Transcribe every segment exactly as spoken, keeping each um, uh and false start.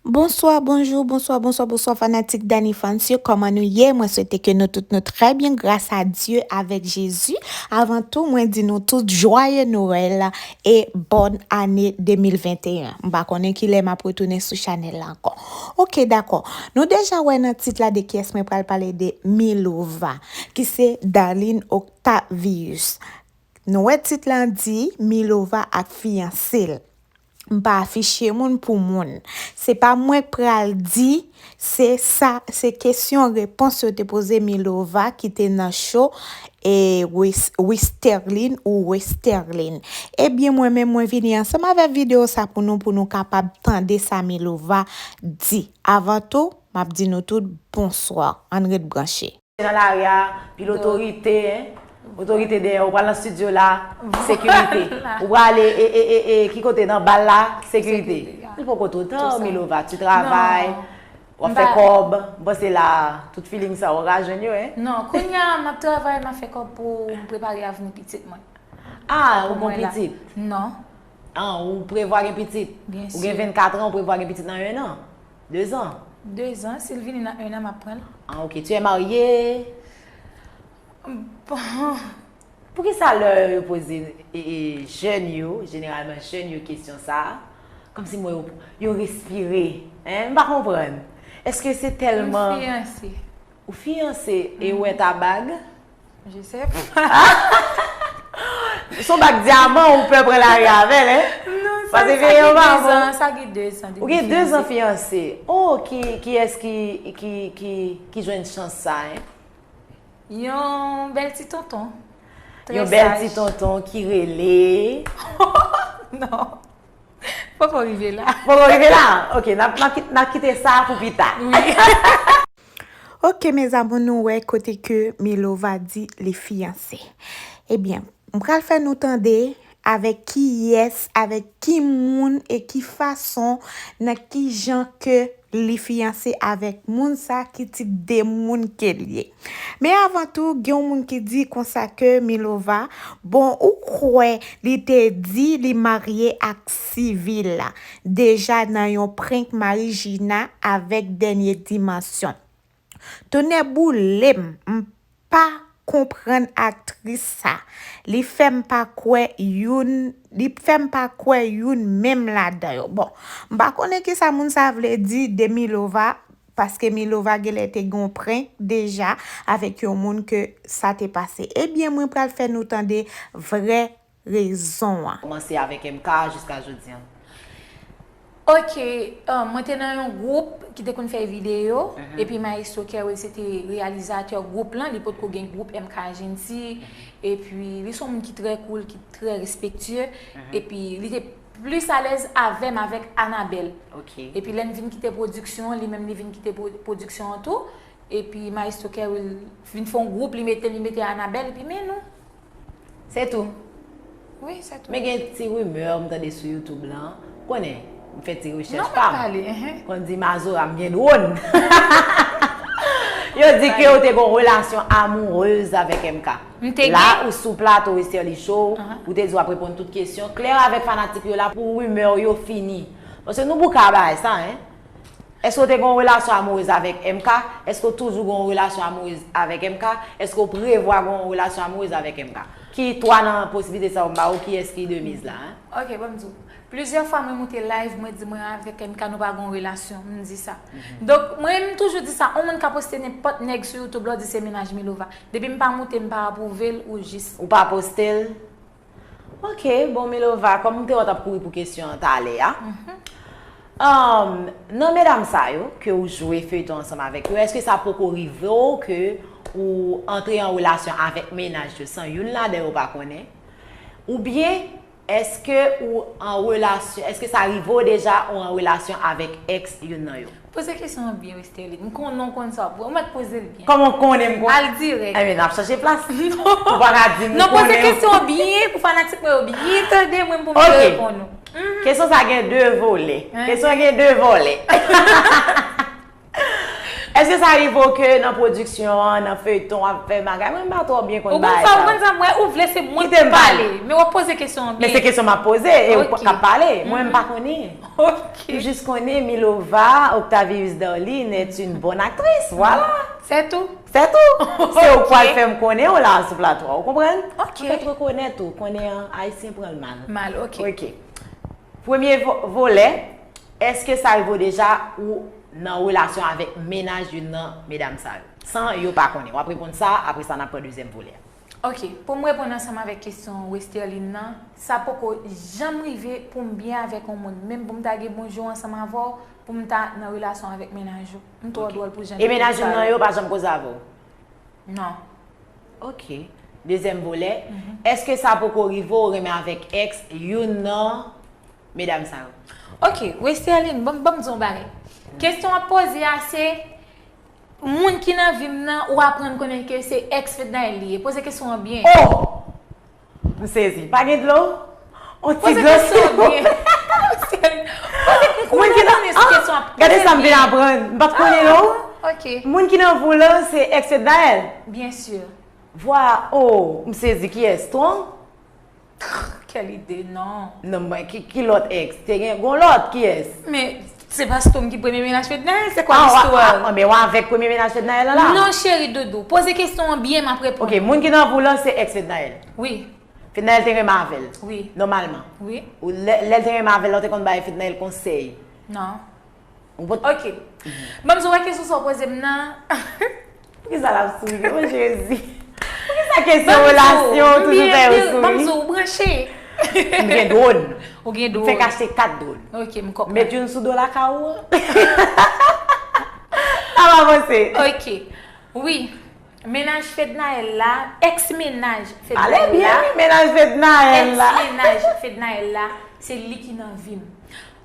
Bonswa, bonjou, bonswa, bonswa, bonswa fanatik Dany Fans yo, kòman nou ye? Mwen swete ke nou tout nou trè byen gras a Dye avèk Jezi. Avan tou, mwen di nou tout jwaye Nwèl e bòn ane de mil venteyen. M pa konnen kilè m ap retounen sou chanèl la ankò. Oke, dakò. Nou deja wè nan tit la de kiyès mwen pral pale, de Milova, ki se Darline Octavius. Nou wè tit la di Milova ak fiyanse l. M pa afiche moun pou moun. Se pa mwen k pral di, se sa, se kesyon repons yo te poze Milova ki te nan show e Wis- Wisterline ou Westerline. Ebyen, mwen menm, mwen vini ansanm avèk videyo sa pou nou, pou nou kapab tande sa Milova di. Avan tou, m ap di nou tout bonswa. Ann ret branche. Nan lari a, pil otorite, hein? Otorite dèyè, ou pral nan studio la, sekirite. Ou prale, e, e, e, e, ki kote nan bal la, sekirite. Li poko twò ta, Milova, tu travay, w ap fè kòb, m panse la, tout feeling sa, ou ka jwenn yo, hein? Non, kounye a, m ap travay, m ap fè kòb pou m prepare avni pitit mwen. Ah, ou gon pitit? Non. Ah, ou prevwa gen pitit? Ou gen vennkat an, ou prevwa gen pitit nan en an? De zan? De zan, si l vini nan en an, m ap pran l. Ah, ok. Tu es mariée? Bon. Poukisa lè yo poze e, e, jèn yo, jeneralman jèn yo kesyon sa a, kòmsi m wè yo, yo respire? Hein? M pa konprann. Èske se tèlman... M fiyanse. Ou fiyanse e ou wè ta bag? Je sais pas. Se yon bag dyaman ou pè pran lari avè l, hein? Non, sa, sa gen de zan, sa gen de zan depi m fiyanse. Ou gen de zan fiyanse. Oh, ki, kiyès ki, ki, ki, ki jwenn chans sa, hein? Yon bèl ti tonton. Yon bèl ti tonton ki rele... Non. Poko rive la. Poko rive la? Ok, n ap, n ap kit-, n ap kite sa pou pita. Wi. Ok, mes amours, nou wè kote ke Milova di li fiyanse. Ebyen, m pral fè nou tande avèk kiyès, avèk ki moun e ki fason, nan ki jan ke li fiyanse avèk moun sa ki tip de moun ke l ye. Men avan tou, gen yon moun ki di konsa ke Milova, bon, ou kwè li te di li marye ak sivil la, deja nan yon prank Marijina avèk Dènye Dimansyon. Tonnè boule m, m pa konprann aktris sa. Li fè m pa kwè youn, li fè m pa kwè youn menm ladan yo. Bon, m pa konnen kisa moun sa vle di de Milova, paske Milova genlè te gen yon prank deja avèk yon moun ke sa te pase. Ebyen, mwen pral fè nou tande vrè rezon an. Kòmanse avèk M K jiska jodi an. Ok, um, mwen te nan yon gwoup ki te konn fè videyo, epi Maestro Kerwil se te reyalizatè gwoup lan, li potko gen gwoup M K Agency, epi li se yon moun ki trè cool, ki trè respektye, epi li te plis alèz avè m avèk Anabel. Ok. Epi lè n vin kite pwodiksyon an, li menm li vin kite pwo-, pwodiksyon an tou, epi Maestro Kerwil vin fè yon gwoup, li mete, li mete Anabel, epi men nou. Se tou. Wi, se tou. Men gen ti rimè m tande sou YouTube lan. Ou konnen, m fè ti rechèch pa m. Non, m ap pale, enhen. Konn di Mazora m gen dwòn. Yo di ke ou te gon relasyon amourez avèk M K. M te gen. La, ou sou plato Westerlie Show, ou te di w ap reponn tout kesyon. Klè avèk fanatik yo la pou rimè yo fini. Paske nou bouka bagay sa, en. Èske w te gen yon relasyon amourez avèk M K? Èske w toujou gen yon relasyon amourez avèk M K? Èske w prevwa gen yon relasyon amourez avèk M K? Ki twa nan posiblite sa yo m ba ou, kiyès ki de miz la, en? Ok, ban m di w. Plizyè fwa mwen moute live, mwen di mwen avèk M K nou pa gen yon relasyon, m di sa. Donk, mwen, m toujou di sa, yon moun ka poste nenpòt nèg sou YouTube la, w di se mennaj Milova. Depi m pa moute, m pa apwouve l, ou jis. Ou pa poste l? Ok, bon, Milova, kòm m te wè w t ap kouri pou kesyon an talè a, um, nan medam sa yo ke ou jwe feyton ansanm avèk yo, èske sa poko rive w ke ou antre an relasyon avèk mennaj yo san youn ladan yo pa konnen? Oubyen, èske ou an relasyon, èske sa rive w deja ou an relasyon avèk èks youn nan yo? Poze kesyon an byen, Westerlie. M konnen w konn sa w ap, ou mèt poze l byen. Kòman w konnen m konn? Al dirèk. Enben, n ap chanje plas. Non. Ou pa ka di m ou konnen. Non, poze kesyon an byen pou fanatik mwen yo byen tande mwen pou m te reponn ou. Ok. Kesyon sa gen de volè. Kesyon an gen de volè. Èske sa rive w ke nan pwodiksyon an, nan feyton, w ap fè bagay? Mwen, m pa twò byen konn bagay sa. Ou konn sa, ou konn sa, mwen, ou vle se mwen ki pale. Men w ap poze kesyon an byen. Men se kesyon m ap poze, e ou k ap pale. Mwen, m pa konnen. M jis konnen Milova Octavius Darline est une bonne actrice. Vwala. C'est tout. C'est tout. Se ou k pral fè m konnen w la sou plato a, ou konprann? Ou fèt rekonèt ou, konnen an, Ayisyen pran l mal. Mal, ok. Ok. Premye vo- volè, èske sa rive w deja ou nan relasyon avèk mennaj youn nan medam sa yo? San yo pa konnen. W ap reponn sa, apre sa n ap pran dezyèm volè a. Ok, pou m reponn ansanm avèk kesyon Westerline nan, sa poko janm rive pou m byen avèk yon moun, menm pou m ta gen bon jou ansanm avè w, pou m ta nan relasyon avèk mennaj ou. M twò dwòl pou jan de moun sa yo. E mennaj youn nan yo pa janm koze avè w? Non. Ok. Dezyèm volè, èske sa poko rive w renmen avèk ex youn nan medam sa yo? Ok, Westerline, ban m di w yon bagay. Kesyon w ap poze a se, moun ki nan vi m nan, ou aprann konnen ke se ex Fednaelle li ye. Poze kesyon an byen. Oh! M sezi. Pa gen dlo? On ti dlo, silvouplè. Poze kesyon an byen. Poze kesyon an byen. Moun ki nan, ah, gade sa m vin aprann. M pa t konnen, non. Ok. Moun ki nan vi w lan, se ex Fednaelle? Byen si. Vwa, oh, m sezi. Kiyès? Strong? Kèl ide, non. Non, mwen, ki, ki lòt ex? Te gen gon lòt, kiyès? Men, se pa Strong ki premye mennaj Fednaelle, se kwa listwa? Ah, men w avèk premye mennaj Fednaelle la? Non, cheri doudou. Poze kesyon an byen, m ap reponn. Ok, moun ki nan vi w lan, se ex Fednaelle? Wi. Fednaelle te renmen avè l? Wi. Nòmalman? Wi. Ou lè, lè l te renmen avè l, ou te konn bay Fednaelle konsèy? Non. Ou pot- Ok. Ban m di w, wè kesyon sa w poze m nan. Poukisa l ap souri? O Jezi. Poukisa kesyon relasyon toujou fè yo souri? Ban m di w, ou branche. M gen dwòn. Ou gen dwòn. M fèk achte kat dwòn. Ok, m konprann. Met youn sou do lakay ou an. Sa va avanse. Ok. Wi. Mennaj Fednaelle la, ex mennaj Fednaelle la. Pale byen, wi, mennaj Fednaelle la. Ex mennaj Fednaelle la, se li ki nan vi m.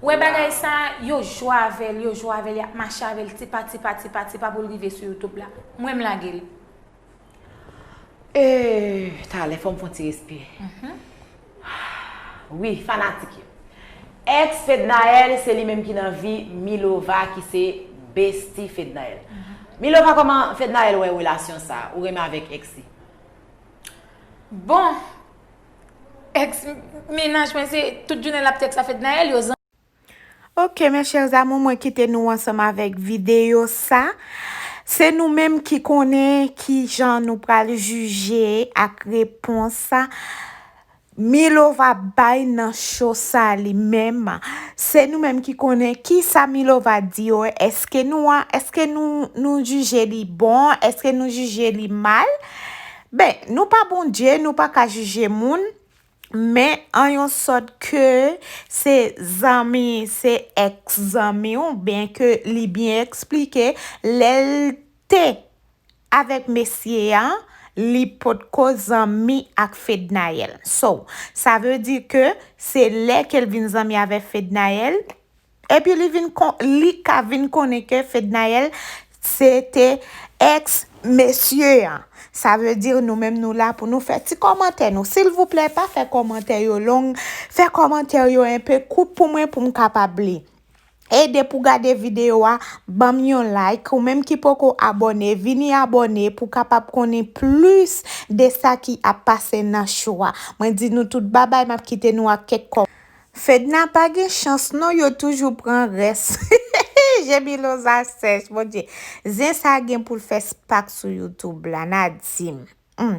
Wè bagay sa, yo jwe avè l, yo jwe avè l, y ap mache avè l, tipa, tipa, tipa, tipa pou l rive sou YouTube la. Mwen, m lage l. Eh, talè, fò m fè yon ti respire. Wi, fanatik yo. Ex Fednaelle, se li menm ki nan vi Milova, ki se bestie Fednaelle. Milova, kòman Fednaelle wè relasyon sa? Ou renmen avèk ex li? Bon, ex mennaj mwen, se tout jounen l ap tèks a Fednaelle, yo zanmi. Ok, mes chers amours, mwen kite nou ansanm avèk videyo sa. Se nou menm ki konnen kijan nou pral jije ak repons sa Milova bay nan cho sa li menm. Se nou menm ki konnen kisa Milova di yo. Èske nou a, èske nou, nou jije li bon? Èske nou jije li mal? Ben, nou pa Bondye, nou pa ka jije moun. Men an yon sòt ke se zanmi, se ex zanmi w, byen ke li byen eksplike, lè l te avèk mesye a, li potko zanmi ak Fednaelle. So, sa vle di ke se lè ke l vin zanmi avèk Fednaelle, epi li vin kon, li ka vin konnen ke Fednaelle se te ex mesye a. Sa vle di nou menm nou la pou nou fè ti kòmantè nou. Silvouplè, pa fè kòmantè yo long, fè kòmantè yo enpe kout pou mwen pou m kapab li. Ede pou gade videyo a, ban m yon like. Ou menm ki poko abòne, vini abòne pou kapab konnen plis de sa ki ap pase nan cho a. Mwen di nou tout babay, m ap kite nou ak kèk kò. Fedna pa gen chans non, yo toujou pran rès. Je Miloza sèch, Bondye. Zen sa gen pou l fè spak sou YouTube la, n a di m. Hmm.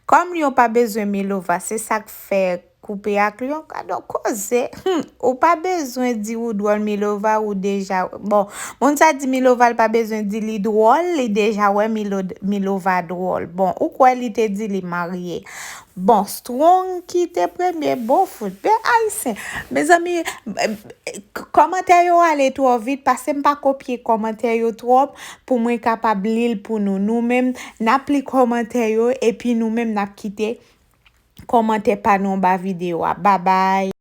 Kòm Lion pa bezwen Milova, se sa k fè koupe ak Lion, gad on koze. Hmm. Ou pa bezwen di ou dwòl Milova, ou deja, bon, moun sa di Milova, l pa bezwen di li dwòl, li deja wè Milo, Milova dwòl. Bon, ou kwè li te di li marye. Bon, Strong ki te premye, bon fout. Ben, Ayisyen. Mezanmi, k-, kòmantè yo ale twò vit, paske m pa kopye kòmantè yo twòp pou mwen kapab li l pou nou. Nou menm, n ap li kòmantè yo, epi nou menm, n ap kite kòmantè pa nou anba videyo a. Babay.